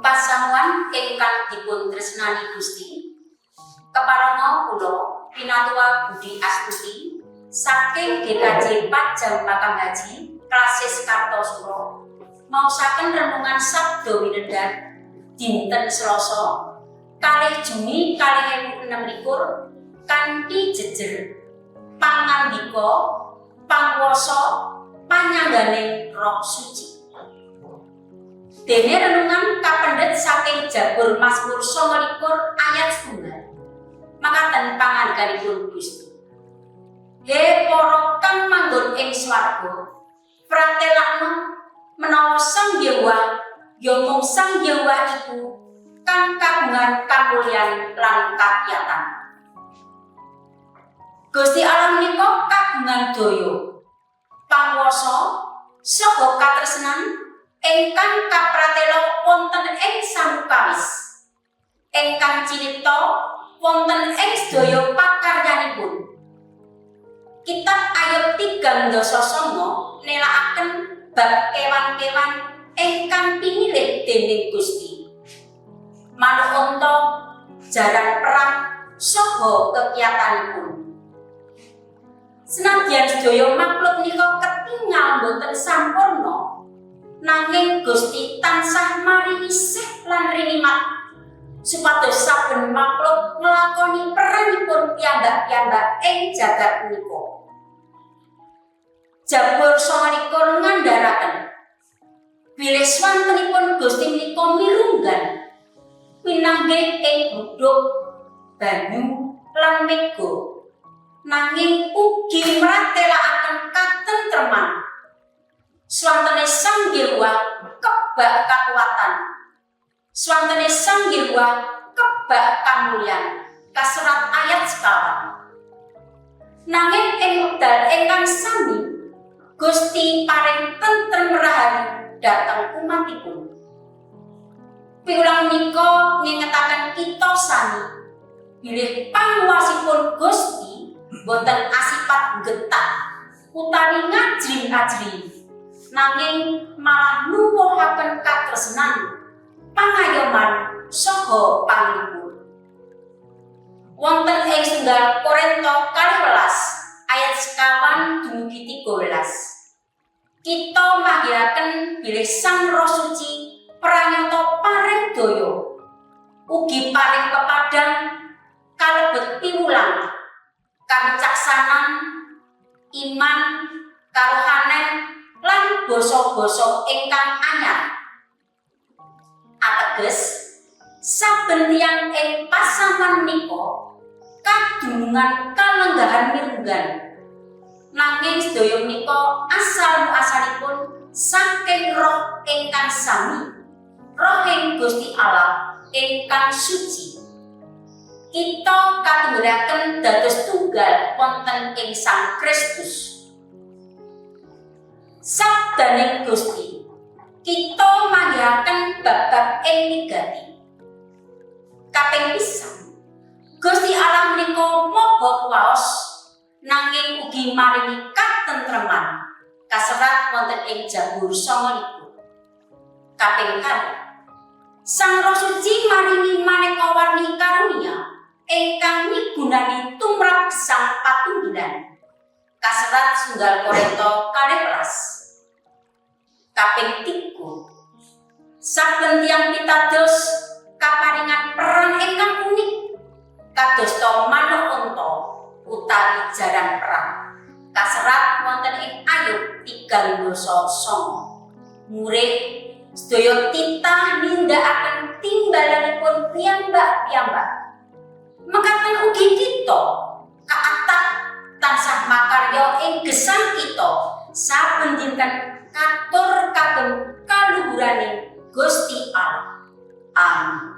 Pasamuan ingkang dipun tresnani Gusti, keparenga kula Pinatua Budi Astuti saking GKJ Pajang Makamhaji Klasis Kartasura maosaken renungan Sabda Winedhar dinten Selasa 2 Juni 2026 kanthi jejer pangandika pangwasa panyangganing Roh Suci. Dene renungan kapendhet saking Jabur Mazmur 29 ayat 1. Makaten pangandikanipun Gusti. He para kang manggon ing swarga, pratelakno menawa Sang Yehuwa ya mung Sang Yehuwa iku kang kagungan kamulyan lan kakiyatan. Gusti Allah menika kagungan daya, pangwasa saha katresnan ingkang kapratela wonten ing samukawis, ingkang cinipta wonten ing sedaya pakaryanipun. Kitab Ayub 39 nelakaken bab kewan-kewan ingkang pinilih dening Gusti. Manuk unta, jaran perang saha kekiyatanipun. Senadyan sedaya makhluk menika ketingal boten sampurna, nanging Gusti tansah maringi sih lan rinimat supados saben makhluk nglakoni peranipun piyambak-piyambak ing jagat punika. Jabur 29 ngandharaken bilih swantenipun Gusti menika mirunggan pinanggih ing gludhug, banyu lan mega, nanging ugi mratelakaken katentreman. Swantene Sang Yehuwa kebak kakuwatan. Swantene Sang Yehuwa kebak kamulyan. Kaserat ayat 1. Nanging ing wekdal ingkang sami, Gusti paring tentrem rahayu dhateng umatipun. Piwulang menika ngingetaken kita sami bilih panguwasipun Gusti boten asipat getak utawi ngajri-ajri, nanging malah nuwuhaken katresnan, pangayoman saha panglipur. Wonten ing setunggal Korinto 12 ayat 9 dumugi 13. Kita manggihaken bilih Sang Roh Suci pranyata paring daya, ugi paring pepadang kalebet piwulang, kawicaksanan, iman, karohanen lan basa-basa ingkang anyar. Ateges saben tiyang ing pasamuan menika kadunungan kalenggahan mirunggan. Nanging sedaya menika asal muasalipun saking Roh ingkang sami, Rohing Gusti Allah ingkang suci. Kita katunggalaken dados tunggal wonten ing Sang Kristus. Sabdaning Gusti, kita manggihaken bab-bab ing wigati. Kaping pisan, Gusti Allah menika maha kuwaos nanging ugi maringi katentreman kaserat wonten ing Jabur 29. Kaping kalih, Sang Roh Suci maringi maneka warni karunia ingkang migunani tumrap gesang patunggilan. Kaserat 1 Korinto 12. Kaping 3, saben tiyang pitados kaparingan peran ingkang unik kadosta manuk unta utawi jaran perang. Kaserat wonten ing Ayub 39. Murih sedaya titah nindakaken timbalanipun piyambak-piyambak. Mekaten ugi kita kaatap tansah makarya ing gesang kita saben dinten katur kagem kaluhuraning Gusti Allah. Amin.